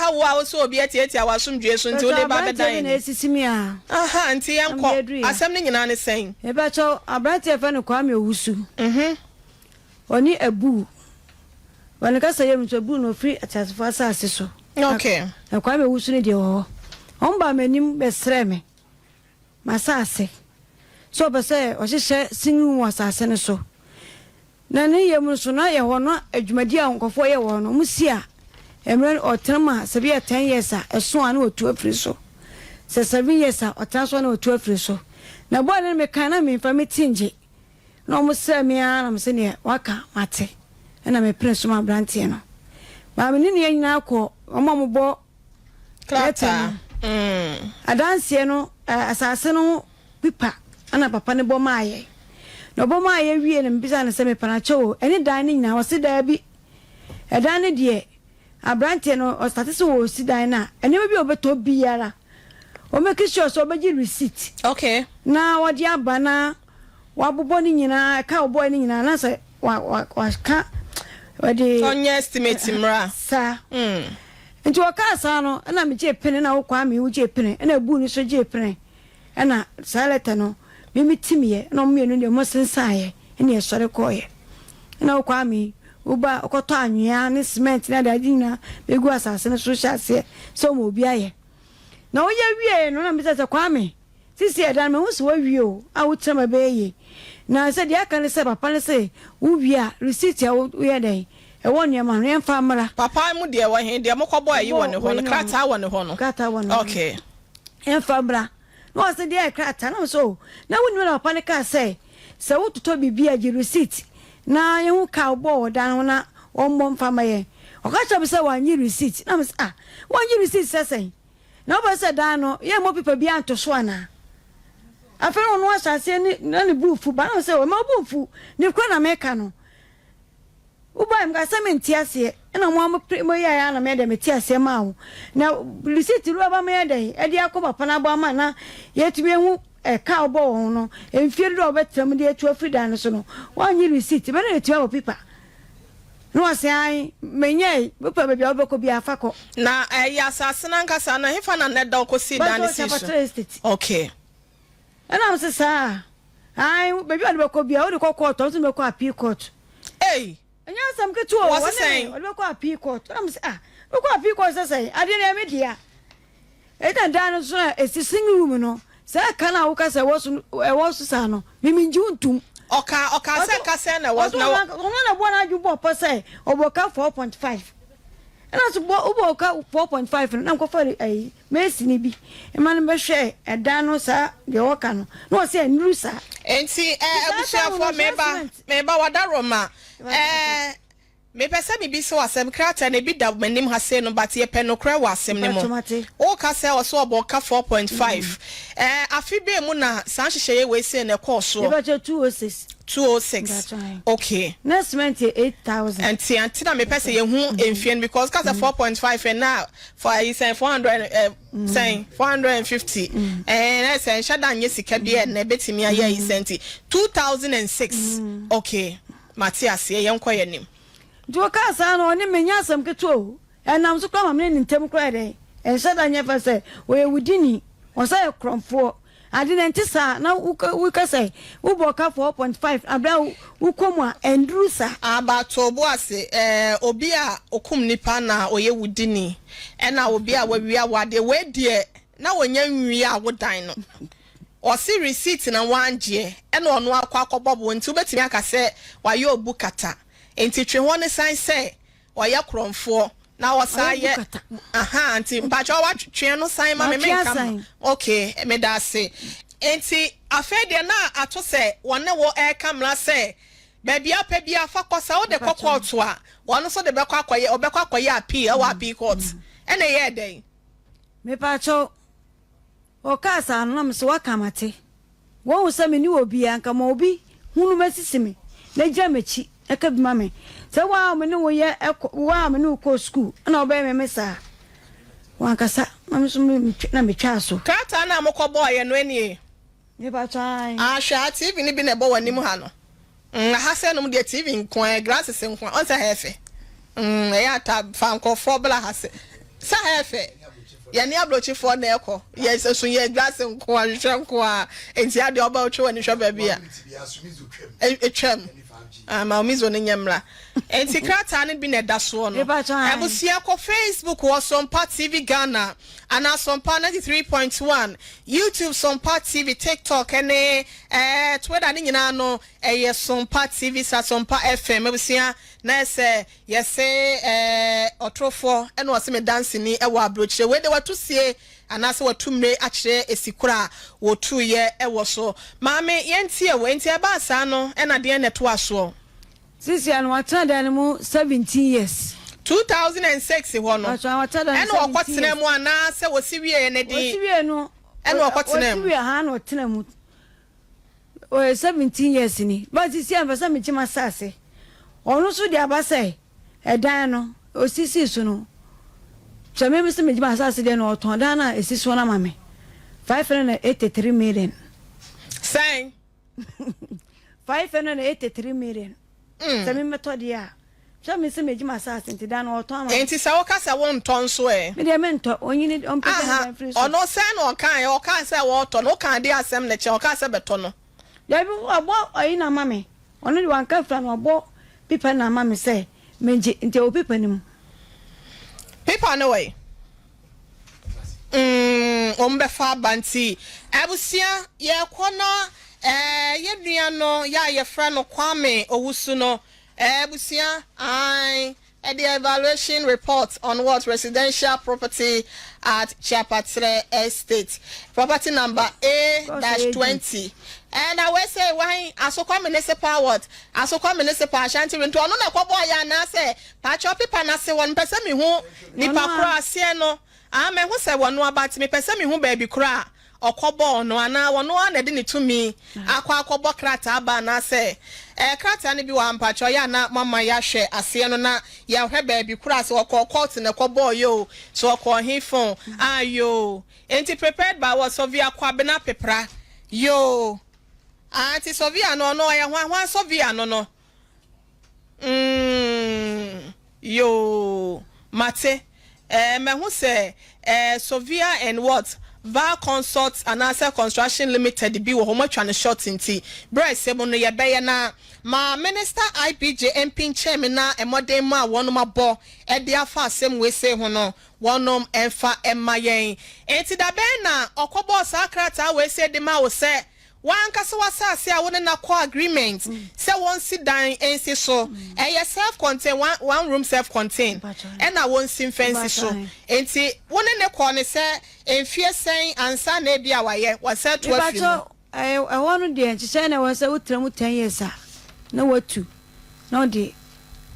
ɛha wo a wo sɛ obi atiatia w'asomdwoeɛ so nti wode ba Aberanteɛ abɛdan bi yɛn na ni? esisi me a. Aha, nti Na mede yɛnkɔ. aduru yɛ. Asɛm no nyinaa ne sɛn? Mepakyɛw, aberanteɛ a yɛfrɛ no Kwame Owusu. Ɔne Abu. Wɔ ne kasa yɛ mu nso, Abu no ɔfiri ateasefoɔ asase so. Na Kwame Owusu no deɛ wɔ hɔ. Wɔn baa m'anim bɛsrɛɛ me m'asase sɛ ɔpɛ sɛ ɔhyehyɛ singing wɔ asase no so. Na ne yam nso na yɛhɔ no adwumadi a nkurɔfoɔ yɛ wɔ hɔ no, wɔsi a mmerɛ no ɔtena mu a sɛ bi yɛ 10 years a ɛso a na wɔtu afiri so. Sɛ 7 years a ɔtena so a na wɔtu afiri so. Na bɔɔ no no mekae na memfa me ti ngye. Na wɔsrɛɛ me ara na mese neɛ waka mate. Ɛna mepene so ma aberanteɛ no. Maa me ne nua nyinaa kɔ wɔn a wɔbɔ lɛtɛ Krataa. no. Adanseɛ no, asase no ho pipa ɛna papa no bɔ maa yɛn. Na ɔbɔ maa yɛn wie no mebisa no sɛ mepanakyɛ o, ɛne dan no nyinaa? Ɔse daabi. Ɛdan no deɛ aberanteɛ no ɔstate sɛ ɔresi dan no a, nneɛma bi a ɔbɛtɔ biara, ɔmake sure sɛ ɔbɛgye receipt. Na ɔde aba na wabobɔ ne nyinaa, ɛka a ɔbɔeɛ no nyinaa na sɛ wa wa waka ɔde. Ɔnyɛ estimate mmra. Saa. Nti ɔkaa saa no ɛna megyee pene na wo Kwame wogyee pene ɛna Abu no nso gyee pene ɛna saa lɛtɛ no me me timiiɛ ɛna ɔmo mmienu deɛ ɔmo sensaeɛ ɛna yɛsɔre kɔeɛ ɛna wo Kwame woba wokɔtɔ anwea ne cement ne adeade nyinaa bɛgu asase no so hyɛ aseɛ sɛ ɔma obi ayɛ na woyɛ wieɛ no na mebisa sɛ Kwame Sisi ɛda no mahu sɛ woawie o, a wokyerɛ ma ɛbɛyɛ yie. Na sɛ deɛ aka ne sɛ papa no se wowie a receipt a woyɛ dɛn ɛwɔ nneɛma no yɛmfa mmra. Papa mu deɛ wɔ he? Deɛ mokɔbɔɔ ayi wɔ ne hɔ no, krataa wɔ ne hɔ no? Krataa wɔ ne hɔ no. Okay. Yɛmfa mmra. Na ɔse deɛ yɛ krataa? Na mese oh, na wonim na papa no kaa sɛ sɛ wototɔ biribi a gye receipt na yɛhu ka a wobɔɔ wɔ dan ho na wɔmmɔ mfa mma yɛn. Ɔka kyerɛɛ me sɛ wannye receipt. Na mese ah, wannye receipt sɛ sɛn? Na wopɛ sɛ dan no yɛmmɔ pipa biara nto so anaa? Afei na ɔno ahyɛ aseɛ ne na ne bo refu ba na ɔsɛ mma wo bo mfu ne kura na meka no wobae meka sɛ mente aseɛ ɛna mo a mo yɛɛ a na meyɛ dɛ mete aseɛ maa wo na receipt wura ba meyɛ dɛ ɛde akɔ papa no abɔ ama na yɛtumi ehu ɛka a wobɔ wɔn no mfie dodoɔ a wobɛtena mu de atu afiri dan no so no wɔanye receipt bɛna yɛtumi abɔ pipa Na ɔse, Ae, menyɛe, wopɛ baabi a wobɛkɔ biara, fa kɔ. Na ɛyɛ asase no ankasa no, ɛhefa na na ɛda ɔkɔsii dan no Bɛtɔ sii so? Kyapatre Estate. Okay. Ɛna mese, Saa? Ae, baabi a wode bɛkɔ biara, wode kɔ kɔɔto a, wose mɛkɔ appeal court. Ei! Ɛnyɛ asɛm ketewa o, Wɔse wɔne me, sɛn? wɔde bɛkɔ appeal court. Ɛna mese, Ah, mekɔ appeal court sɛ sɛn? Adeɛ no ɛyɛ me dea. Ɛna dan no so a ɛsi sitting room no, saa ɛka no a woka sɛ ɛwɔ so no, ɛwɔ so saa no, me mengye wo ntom. Ɔkaa, ɔkaa sɛ ɛka sɛn na ɛwɔ so, na wɔ. Ɔno na ɛbɔɔ n'adwene bɔɔ pɔ sɛ ɔbɔ ka 4.5. Ɛna so bɔ, wobɔ ka 4.5 no, na mekɔfa ayi, masoni bi ma no bɛhwɛɛ ɛdan no saa deɛ ɔka no, na ɔse ɛnnuru saa. Enti, ɛɛ, Nti saa time no, abusuafoɔ, saa meba, cement. meba, Wadaroma, ɛɛ. Mepɛ sɛ mebisa wo asɛm, krataa no ebi da m'anim ha sei no but yɛpɛ nokorɛ wɔ asɛm no mu. Woka sɛ ɔsɛ ɔbɔ ka 4.5. Ɛɛ afe bɛn mu na saa nhyehyɛeɛ wei sei no ɛkɔɔ soɔ? Mepakyɛ 206. 206 okay. Na cement yɛ 8000. Nti nti na mepɛ sɛ yɛhu mfie no because woka sɛ 4.5 ɛnna for ayi sɛn 400 ɛɛ sɛn 450 ɛɛ na sɛ nhyɛ da nyɛ sika bi ɛnna ɛbɛtumi ayɛ ayi sɛn nti 2006 okay. Mate aseɛ, yɛnkɔ yɛn anim. Nti ɔkaa saa no, ɔne me nyɛ asɛm ketewa o, ɛnam so koraa ma me ne ne ntam koraa yɛ dɛn, ɛnhyɛ da nyɛ fɛ sɛ ɔyɛ wudini, ɔsan yɛ korɔmfoɔ, ade no ɛnte saa, na woka sɛ wobɔ ka 4.5 aberɛ a wokɔ mu a ɛnduru saa. Aba to bo ase, ɛɛ obi a okum nipa na ɔyɛ wudini, ɛna obi a wawia wo adeɛ, wei deɛ na wɔnya nwiaa wo dan no. Ɔse receipt na wangyeɛ ɛna ɔno akɔ akɔbɔ bo nti wobɛtumi aka sɛ wayɛ obu kata nti twe hɔ no san sɛ ɔyɛ korɔmfoɔ na ɔsan yɛ ahaa nti mpakyɛw watweɛ no san ma me menka ma ok medaase nti afei deɛ na ato sɛ wɔne wo ɛreka mmra sɛ baabi a wopɛ biara fa kɔ sɛ wode kɔ kɔɔto a wɔn nso de bɛkɔ akɔyɛ ɔbɛkɔ akɔyɛ appeal ɛwɔ appeal court ɛna ɛyɛɛ dɛn. Mepakyɛw. Ɔkaa saa no, na mese, Woaka mate. Woahu sɛ menni obiara, anka ma obi hunu m'asisi me na gyina m'akyi na ka bi ma me. Sɛ wo a me ne wo yɛ kɔ, wo a me ne wo kɔɔ sukuu na wobɛyɛ me me saa. Wankasa, na me nso na metwaa so. Krataa no a mokɔbɔeɛ no nie. Mepakyɛ ae. Ah hwɛ ha TV no bi na ɛbɔ w'anim ha no mm aha sɛ nom deɛ TV nko ara glasses nko ara ɔn sɛ ha yɛ fɛ mm ɛyɛ ata fa nkorɔfoɔ bla ha sɛ. Sɛ ha yɛ fɛ. Yɛne aburokyifoɔ na ɛkɔ. Yɛ sɛ so yɛ adwa se nko a hwehwɛ nko a. Nti adeɛ ɔba otwe w'ani hwɛ baabi a. Etwam. Ah, ma omizo no nyɛ mmra. Nti krataa no bi na ɛda soɔ no. Abusua kɔ Facebook wɔ Sompa TV Ghana anaa Sompa 93.1, YouTube Sompa TV, TikTok ne eh, Twitter ne nyinaa no ɛyɛ Sompa TV sa Sompa FM. Abusua na ɛsɛ yɛse eh, ɔtorofoɔ ɛna ɔse me danseni ɛwɔ aburokyire. Wei de watu sie Anaasɛ wɔatu mmire akyerɛ esi koro a wɔtuiɛ wɔ so. Maame, yɛntie wo. Enti ɛbaa saa no, ɛna deɛn na ɛtoaa soɔ? Seesei no, watena dan no mu 17 years. 2006 hɔ no, Mpakyɛw, watena dan no ɛna 17 ɔkɔtenaa years. mu anaa sɛ wɔsi wieeɛ no de Wɔsi wiee no, ɛna ɔkɔtenaa wɔsi mu? wiee haa na ɔtenaa mu. Ɔyɛ 17 years ni. But seesei a mepɛ sɛ megye m'asase. Ɔno nso de aba sɛ ɛdan no osisii so no, sɛ me sɛ megye m'asase deɛ na ɔtɔn dan no a esi soɔ no ama me. 583 million. Sɛn? 583 million. Sɛ me mɛtɔ deɛ a. Sɛ me sɛ megye m'asase nti dan no ɔtɔn ama me. Enti sɛ woka sɛ wontɔ nso ɛ? Me deɛ mentɔ, ɔnyini ɔmpagya ne Aha, dan mfiri so. ɔno sɛn na ɔkaeɛ? Ɔkaa sɛ wɔretɔ no, wokaa deɛ asɛm no kyɛn, ɔkaa sɛ bɛtɔ no. Dabi, wabɔ ayi no ama me, ɔno deɛ wanka fira no, wabɔ pipa no ama me sɛ megye, nti ɛwɔ pipa no mu. Pipa no wɔ he? Mm, wɔn bɛfa aba nti, abusua, yɛrekɔ na eh, yɛn nua no, yɛ a yɛfrɛ no Kwame Owusu no, Eh abusua ae ɛde evaluation report on what residential property at Chiapatrɛ estate property number A dash 20 eh na wei sei wan Asokwa municipal what Asokwa municipal Ashanti nti ɔno na ɛkɔbɔɔ yɛ anaasɛ pakyɛw pepa no ase hɔ no mpɛ sɛ mehu nipa korɔ aseɛ no ah mahu sɛ wɔno aba nti mepɛ sɛ mehu baabi korɔ a ɔkɔbɔɔ no anaa ɔno ara na ɛde ne tumi akɔ akɔbɔ krataa ba anaasɛ ɛɛ krataa no bi wɔ ha mpakyɛw yɛ a na moama yɛahwɛ aseɛ no na yɛahwɛ baabi koraa sɛ ɔkɔɔ court na ɛkɔbɔɔ yɛ o sɛ ɔkɔɔ he fon ah yoo enti prepared by what Sɔvia Kwabena Pepra yoo ah nti Sɔvia no ɔno ɔyɛ hwan hwan Sɔvia no no. Mm, yoo, mate. Eh, mahu sɛ eh, Sovia and what, Val Consult anaasɛ Construction Limited bi wɔ hɔ, wɔatwa no short nti, berɛ a ɛsɛ mu no yɛbɛyɛ na ma Minister IBJ mpinkyɛn me na mmɔdenmɔ a wɔnom abɔ de afa asɛm wei sei ho no, wɔnom mfa mma yɛn. Enti da bɛn na ɔkɔbɔɔ saa krataa wei sei de maa wo sɛ W'ankasa w'asase a wo ne no akɔ agreement sɛ wɔnsi dan nsi so, ɛyɛ self contain, one one room self contain ɛna wɔnsi mfa nsi so. Nti wo ne no kɔɔ no sɛ mfie sɛn ansa na ebia wayɛ, wasan atu afiri mu? Mepakyɛw, ɛhɔ no deɛ nhyehyɛe na ɛwɔ sɛ wotra mu ten years a na watu na ɔde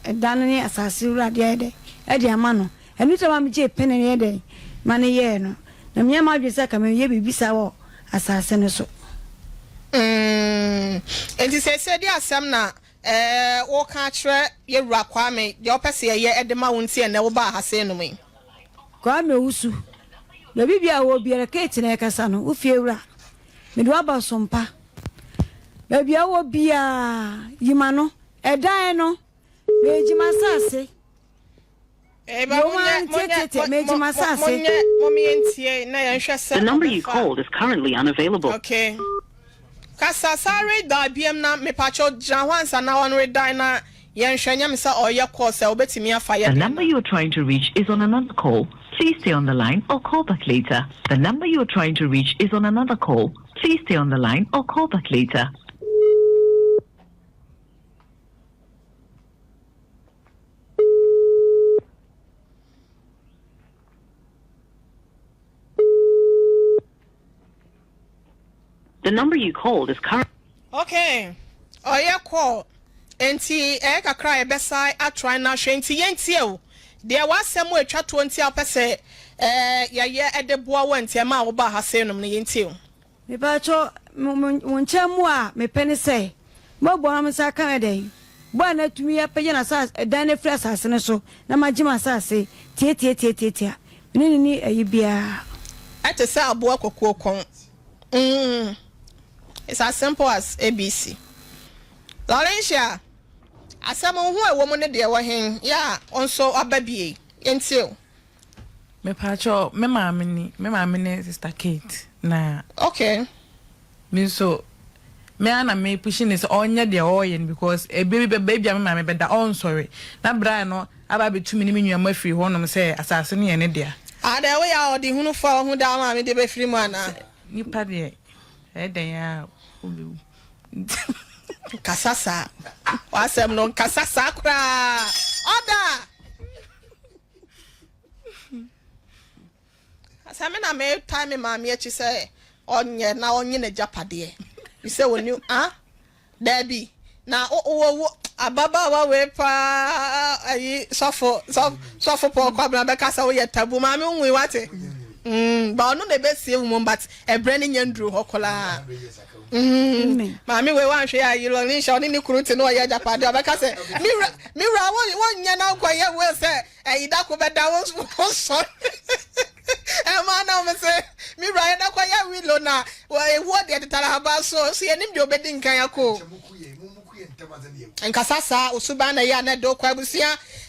ɛdan no ne asase wura de ayɛ dɛn ɛde ama no. Ɛno nti na ma megyee pene no yɛ dɛn ma no yɛɛ no. Na menyɛ m'adwene sɛ anka meyɛ biribi saa wɔ asase no so. Mm, enti seesei deɛ asɛm na eh, woreka akyerɛ yɛwura Kwame, deɛ wopɛ sɛ yɛyɛ de ma wo nti ɛnnɛ wobaa ha sei nom yi? Kwame Owusu, Baabi biara a wowɔ biara, Kate na ɛrekasa no, wo fiewura, mede wo aba Sompa. Baabi a wowɔ biara, yi m'ano. Ɛdan no, meregye m'asase. Eba monyɛ monyɛ monyɛ mom yɛntie na yɛnhwɛ sɛ The number you ɔbɛfa. called is currently unavailable. Okay. Kasa saa redial biam na mepakyɛw gyina hɔ ansa na ɔn redial na yɛnhwɛ nyɛ me sɛ ɔyɛ call sɛ obetumi afa yɛ The deɛ number no. you are trying to reach is on another call. Please stay on the line or call back later. The number you are trying to reach is on another call. Please stay on the line or call back later. The number you called is currently. Okay, ɔyɛ call nti ɛyɛ kakra a yɛbɛsan atry no ahwɛ nti yɛntie o. Deɛ w'asɛm a ɛtwa toɔ nti a wopɛ sɛ ɛɛ yɛyɛ de boa wo nti ɛma a wobaa ha sei nom no yɛntie o. Mepakyɛw, mo mo mo nkyɛn mmoa a mepɛ ne sɛ, mobɛboa ma me nsa aka me dɛn? Boa a na atumi apagya n'asase, ɛdan no afiri asase no so na magye m'asase tiatiatiatiatia. Me ne no nni ayi biara. Ɛte sɛ aboa kwakuo kɔn. Mm, it's as simple as ABC. Laurentia, asɛm wo ho a ɛwɔ mu ne deɛ ɛwɔ hen? Yɛ a wo nso aba bie. Yɛntie o. Mepaakyɛw, me maame ni, me maame ne Sister Kate na. Okay. Me nso, me ara na me pushi ne sɛ ɔnyɛ deɛ ɔreyɛ no because ebia bi bɛba ebia me maame bɛda ɔnsɔre na bra no aba abɛtu me ne me nua mu afiri hɔnom sɛ asase no yɛ ne dea. Adɛn, woyɛ a ɔdehunufo a wahu daa maame de bɛfiri mu anaa? Nipa deɛ, ɛyɛ dɛn ara a wobɛwu. Nkasa saa. W'asɛm no, nkasa saa koraa. Ɔda! Sɛ me na metaa me maame akyi sɛ ɔnyɛ na ɔnye n'agyapadeɛ sɛ ɔni a daabi na wowɔ ababaawa wei paa ayi sɔfo sɔfo Paul Kwabena bɛka sɛ woyɛ tabu maame nwui wate mm, ba ɔno na ɛbɛsie wo mu but ɛberɛ no nya nduru hɔ koraa mm, maame wei wanhwɛ yɛ ayi lɔne ɔne ne kunu te na ɔyɛ agyapadeɛ ɔbɛka sɛ me wura me wura wonyɛ na wokɔyɛ wei sɛ Ɛyi da ko bɛda wo sɔre ɛma na wɔn sɛ me wura yɛ dakɔ yɛ wilo na ewuo deɛ tetare haba so nso yɛnim deɛ obedi nkan akɔ. Nkasa saa osuban na ɛyɛ a na ɛde okɔ abusua.